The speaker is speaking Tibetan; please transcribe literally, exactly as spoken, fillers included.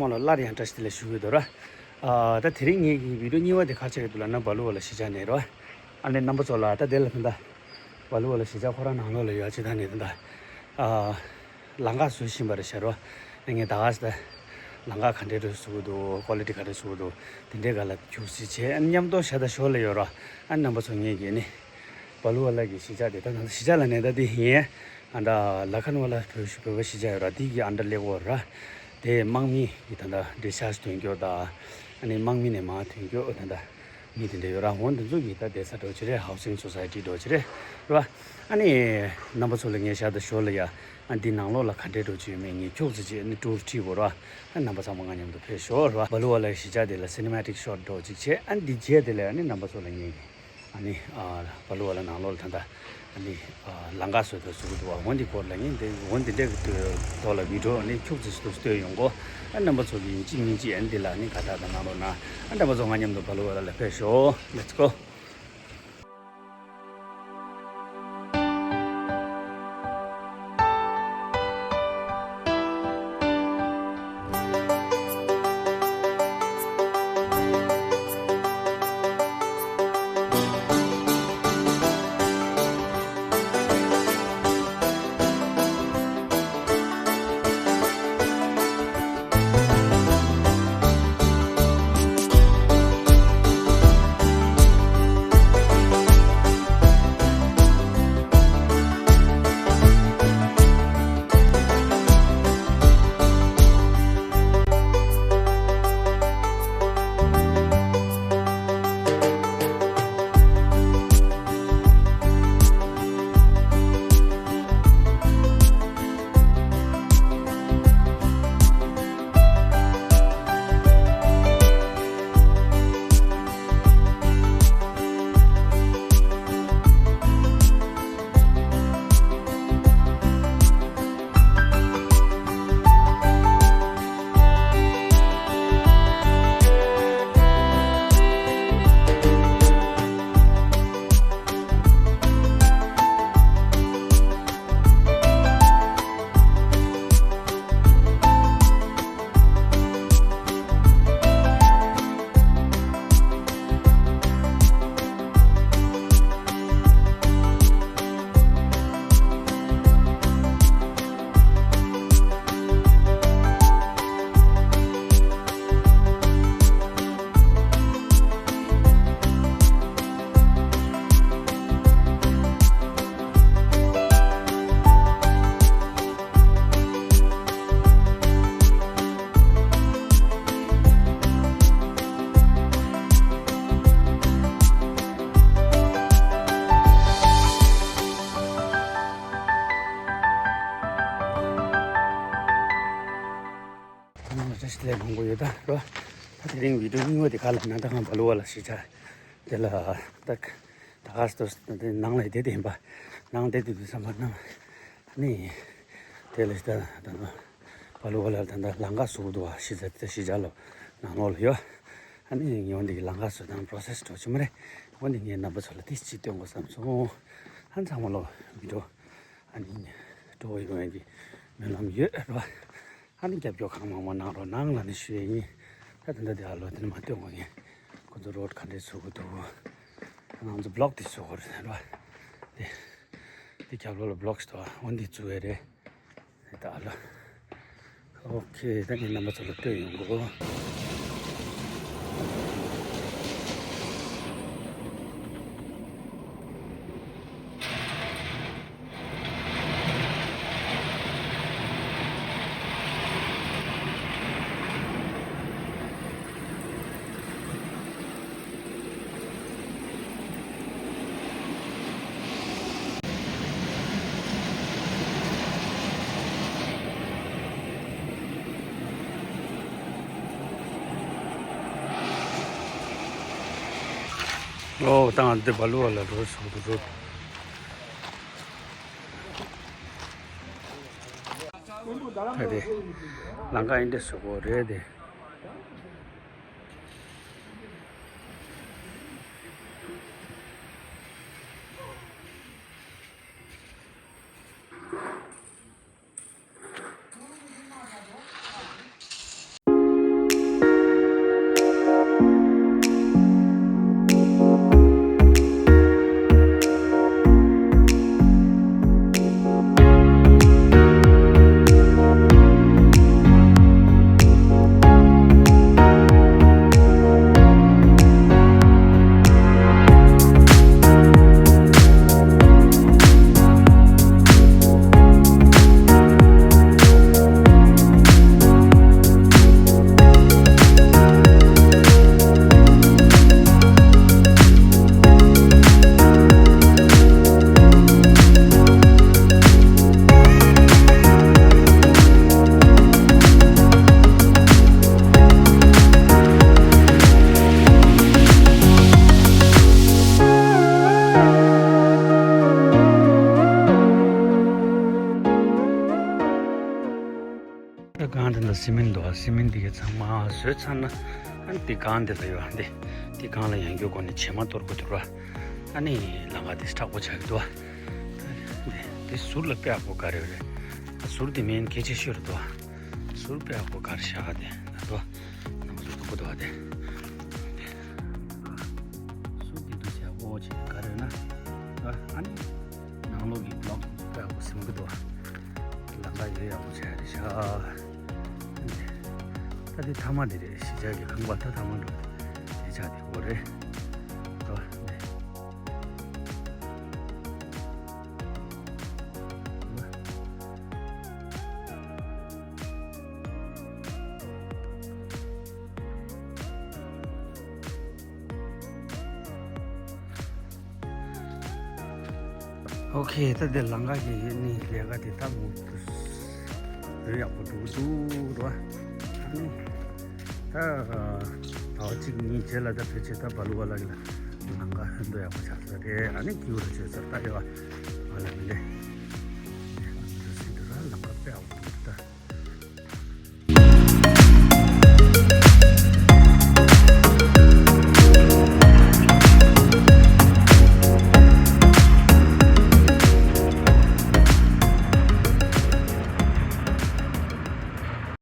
མང་ལ་སླར་ཡང་བཀྲ་ཤིས་བདེ་ལེགས་ཞུ་གི་འདུག་ར། ཨ་ད་དེ་རིང་ངེད་ཀྱི་བི་ཌིའོ་གཉིས་པ་དེ་ག་ཅི་རེད་འདུག་ལབ་ན། བ་ལུ་བ་ལ་གཞིས་ཆགས་ནས་ར། ཨ་ནི་རྣམ་པ་ཚོ་ལ་ད་དེ་ལ་ད་ལྟ་བ་ལུ་བ་ལ་གཞིས་ཆགས་ཁོ་རང་ནང་ལོགས་ལ་ཡོད་ཅིག་ད་ནི་ད་ལྟ་ཨ་ལམ་ཁ་བཟོ་བཞིན་པ་རེད་ཤག་ར། ངས་ད་ག་ས་ད་ལམ་ཁ་ག་འདྲས་རེད་བཟོ་གི་འདུག་ཀོ་ལི་ཊི་ག་འདྲས་བཟོ་གི་འདུག་དེ་འདྲའི་སྒང་ལ་ཁྱུག་ཙམ་བྱས། ཨ་ནི་མཉམ་དུ་ཤ་སྟག་ཞོར་ལ་ཡོད་ར། ཨ་ནི་རྣམ་པ་ཚོ་ངེད་ཀྱི་ནི་བ་ལུ་བ་ལ་གི་གཞིས་ཆགས་དེ་ད་ད་གཞིས་ཆགས་ལབ་ནས་ད་དེ་ཡིན། ཨ་ད་ལ་ཁན་ཝ་ལ་བོད་བོད་པ་གཞིས་ཆགས་ཡོད་ར། དེ་གི་ཨ་ད་ཀླད་ཀོར་ར། དེ་དམག་མི་གི་ད་ད་ཌིས་ཆར་ཇི་ཐོན་རྒྱུ་ད། ཨ་ནི་དམག་མི་ནས་མར་ཐོན་རྒྱུ་ད་ད་མི་དེ་འདྲ་ཡོད་ར། འོ་དེ་ཚོ་གི་ད་བསྡད་ས་འདྲ་བོ་ཅིག་རེད། ཧའུ་སིང་སོ་སའི་ཊི་འདྲ་བོ་ཅིག་རེད་ར། ཨ་ནི་རྣམ་པ་ཚོ་ལ་ངས་ཤ་སྟག་ཞོར་ལ་ཡ། ཨ་འདི་ནང་ལོགས་ལ་ག་འདྲས་འདྲ་བོ་ཅིག་ཡོད་མེད་ངས་ཁྱུག་ཙམ་བྱས། ཨ་ནི་ཊུར་ཁྲིད་དགོས་ར། ཨ་རྣམ་པ་ཚང་མ་ང་མཉམ་དུ་ཕེབས་ཤོག་ར། བ་ལུ་བ་ལ་གཞིས་ཆགས་དེ་ལ་སི་ནི་མེ་ཊིག་ཤོཊ་འདྲ་བོ་ཅིག་བྱས། ཨ་འདི་རྗེས་དེ་ལ་ཨ་ནི་རྣམ་པ་ཚོ་ལ་ངས་ཨ་ནི་ཨ་བ་ལུ་བ་ལ་ནང་ལོགས་ལ་ད་ལྟ་ཨ་ནི་ཨ་ལམ་ཁ་བཟོ་ཐབས་བཟོ་གི་འདུག་བ། འོ་འདི་སྐོར་ལ་ངས་འདི་འོ་འདི་འདྲས་ཀྱི་ཐོག་ལ་བི་ཌིའོ་ཨ་ནི་ཁྱུག་ཙམ་ཞིག་ཏུ་སྟོན་ཡོང་གོ། ཨ་རྣམ་པ་ཚོ་གི་ཡིན་གཅིག་མིན་གཅིག་ཨ་ནི་འདི་ལ་ཨ་ནི་དགའ་རྟགས་དང་གནང་རོགས་གནང་། ཨ་རྣམ་པ་ཚོ་ང་མཉམ་དུ་བ་ལུ་བ་ལ་ཕེབས་ཤོག Let's go། ད་ནང་ལ་བཀྲ་ཤིས་བདེ་ལེགས་གནང་གི་ཡོད་ད་རོ། ད་དེ་རིང་བི་ཌིའོ་རྙིང་བ་དེ་ག་ལབ་ན། ད་ང་བ་ལུ་བ་ལ་གཞིས་ཆགས་དེ་ལ་ད་ད་ག་སྟོ་དེ་ནང་ལ་བསྡད་དེ་ཡིན་པ། ནང་བསྡད་དེ་དུས་ཙམ་པ་ན་ནི་དེ་ལ་ད་ད་བ་ལུ་བ་ལ་ད་ད་ལམ་ཁ་བཟོ་གི་འདུག་བ། གཞིས་ཆགས་དེ་གཞིས་ཆགས་ལོ་ནང་ལོགས་ལ་ཡོད། ཨ་ནི་ངས་འོ་འདི་གི་ལམ་ཁ་བཟོ་སྟངས་པོ་རོ་སེ་སི་འདྲ་བོ་ཅིག་མ་རེད། འོ་འདི་ངས་རྣམ་པ་ཚོ་ལ་དེ་ཅིག་སྟོན་དགོས་བསམ་སོང་། ཨ་ཚང་མ་ལོ་བི་ཌིའོ་ཨ་ནི་སྤྲོ་བོ་ཡོང་ཡག་གི་སྨོན་ལམ་ཡོད་རོ། ཨ་ནི་རྒྱབ་སྐྱོར་གང་མང་མང་གནང་རོགས་གནང་ལབ་ནས་ཞུ་ཡས་ཡིན། ད་ད་ལྟ་དེ་ཨ་ལོ་དེ་ནས་མ་སྟོན་གོ་ངས། ཁོ་ཚོ་རོཌ་ག་འདྲས་བཟོ་གི་འདུག་ང་ཚོ་བི་ལོག་དེ་བཟོ་གི་རེད་རོ། དེ་དེ་རྒྱབ་ལོགས་ལ་བི་ལོག་ཞིག་འདུག་འོ་འདི་བཙུགས་ཡས་རེད། ད་ཨ་ལོ། ཨོ་ཁེ། ད་ངས་རྣམ་པ་ཚོ་ལ་སྟོན་ཡོང་གོ། ཨོ་ད་ང་འདི་བ་ལུ་བ་ལ་འགྲོ་ཞོར་དུ་འགྲོ། ད་དེ་ལམ་ཁ་ཨེ་འདྲས་བཟོ་གི་རེད་དེ། སི་མིན་འདུག་སི་མིན་འདི་གའི་ཚང་མ་བཟོས་ཚར་ན། ཨ་ནི་འདི་སྒང་འདི་ལ་ཡོད་འདི། འདི་སྒང་ལ་ཡང་རྒྱུ་སྒོ་ནས་བྱེ་མ་གཏོར་དགོས་འདུག་ར། ཨ་ནི་ལམ་ཁ་འདི་མཁྲེགས་པོ་ཆགས་ཀྱི་འདུག་འདི་འདི་ཟུར་ལ་དཔེ་ཡག་པོ་ག་རེ་ཡོད་རེད། ཟུར་འདི་མིན་གལ་ཆེ་ཤོས་རེད་འདུག་ཟུར་དཔེ་ཡག་པོ་ག་རེ་བཞག་ག་འདི་ད་འདུག་ནང་ཟུར་དུ་པོ་འདུག་འདི། ཟུར་འདི་འདུག་ཡག་པོ་ཆེ་ག་རེ་ཡོད་ན། ཨ་ནི། ནང་ལོགས་ཀྱི་བི་ལོག་དཔེ་ཡག་པོ་ཟིན་གི་འདུག་ལམ་ཁ་ཡོད་ཡག་པོ་བྱས་རེད་ཤག་ད་དེ་མཐའ་མ་དེ་རེད། གཞིས་ཆགས་ཀྱི་ཁང་པ་ད་མཐའ་མ་འགྲོ་དེ་ཆགས་དེ་འོ་རེད། ད་ནས། ཨོ་ཁེ། ད་དེ་ལམ་ཁ་གི་ནི་ལས་ཀ་དེ་ད་མུ་མཐུད་ཡག་པོ་འགྲོ་གི་འདུག་ར། ཨ་ནི་ད་ཟླ་བ་གཅིག་གཉིས་རྗེས་ལ་ད་ཕལ་ཆེར་ད་བ་ལུ་བ་ལ་གི་ལམ་ཁ་ཧོན་དུ་ཡག་པོ་ཆགས་ས་རེད། ཨ་ནི་ཀིའུ་ར་བྱོས་ས་ད་ཡོད་བ་ལ་མི་ལེ། ཨ་ནི་ད་སི་ཏུ་ར་ལམ་ཁ་དཔེ་ཡག་པོ།